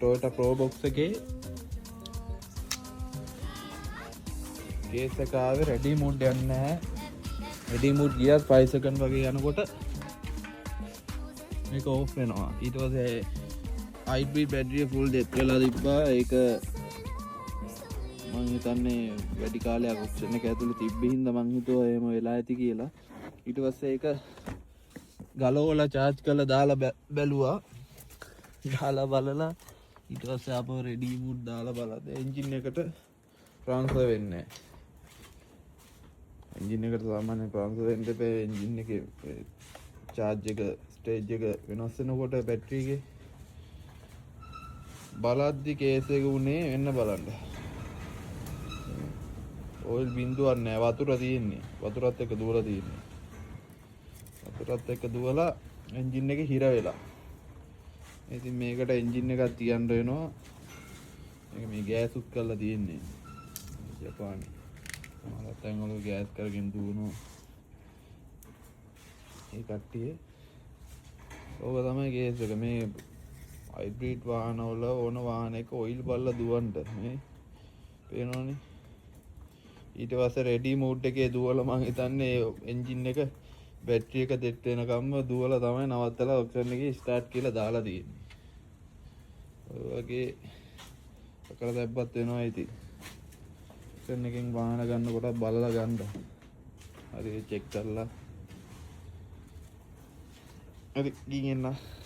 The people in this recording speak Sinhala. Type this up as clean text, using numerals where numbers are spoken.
Toyota Probox එකේ කේස් එක ආවේ රෙඩි මෝඩ් යන්නේ නැහැ. රෙඩි මෝඩ් ගියත් 5 සෙකන්ඩ් වගේ යනකොට මේක ඕෆ් වෙනවා. ඊට පස්සේ හයිබ්‍රිඩ් බැටරිය ෆුල් ඩෙත් වෙලා තිබ්බා. ඒක මං හිතන්නේ වැඩි කාලයක් ඔක්සිජන් එක ඇතුලේ තිබ්බ හින්දා මං හිතුවා එහෙම වෙලා ඇති කියලා. ඊට පස්සේ ඒක ගලවලා චාර්ජ් කරලා දාලා බැලුවා. දාලා බලලා ඊට පස්සේ ආපහු රෙඩි මෝඩ් දාලා බලද්දී එන්ජින් එකට ට්‍රාන්ස්ෆර් වෙන්නේ නැහැ. එන්ජින් එකට සාමාන්‍යයෙන් ට්‍රාන්ස්ෆර් වෙන්න එපා. එන්ජින් එකේ චාර්ජ් එක ස්ටේජ් එක වෙනස් වෙනකොට බැටරි එකේ බලද්දි කේස් එක උනේ වෙන්න බලන්න. ඔයිල් බින්දුවක් නෑ, වතුර තියෙන්නේ. වතුරත් එක්ක දුවලා තියෙන්නේ. වතුරත් එක්ක දුවලා එන්ජින් එක හිර වෙලා. ඉතින් මේකට එන්ජින් එකක් තියන්න වෙනවා. මේක මේ ගෑස් උත් කරලා තියෙන්නේ. ජපානයේ. සමහර තැන්වල ගෑස් කරගෙන දුවනවා. ඒ කට්ටිය. ඕක තමයි කේස් එක. මේ හයිබ්‍රිඩ් වාහනවල ඕන වාහනයක ඔයිල් බලලා දුවන්න. මේ පේනවනේ. ඊට පස්සේ රෙඩි මෝඩ් එකේ දුවලා මං හිතන්නේ එන්ජින් එක බැටරි එක දෙට් වෙනකම්ම දුවලා තමයි නවත්තලා ඔක්සිජන් එකේ ස්ටාර්ට් කියලා දාලා තියෙන්නේ. ඔය වගේ අකර තැබ්බත් වෙනවා ඉතින්. ඔක්සිජන් එකෙන් වාහන ගන්නකොට බලලා ගන්න. හරි චෙක් කරලා. හරි ගිහින් එන්න.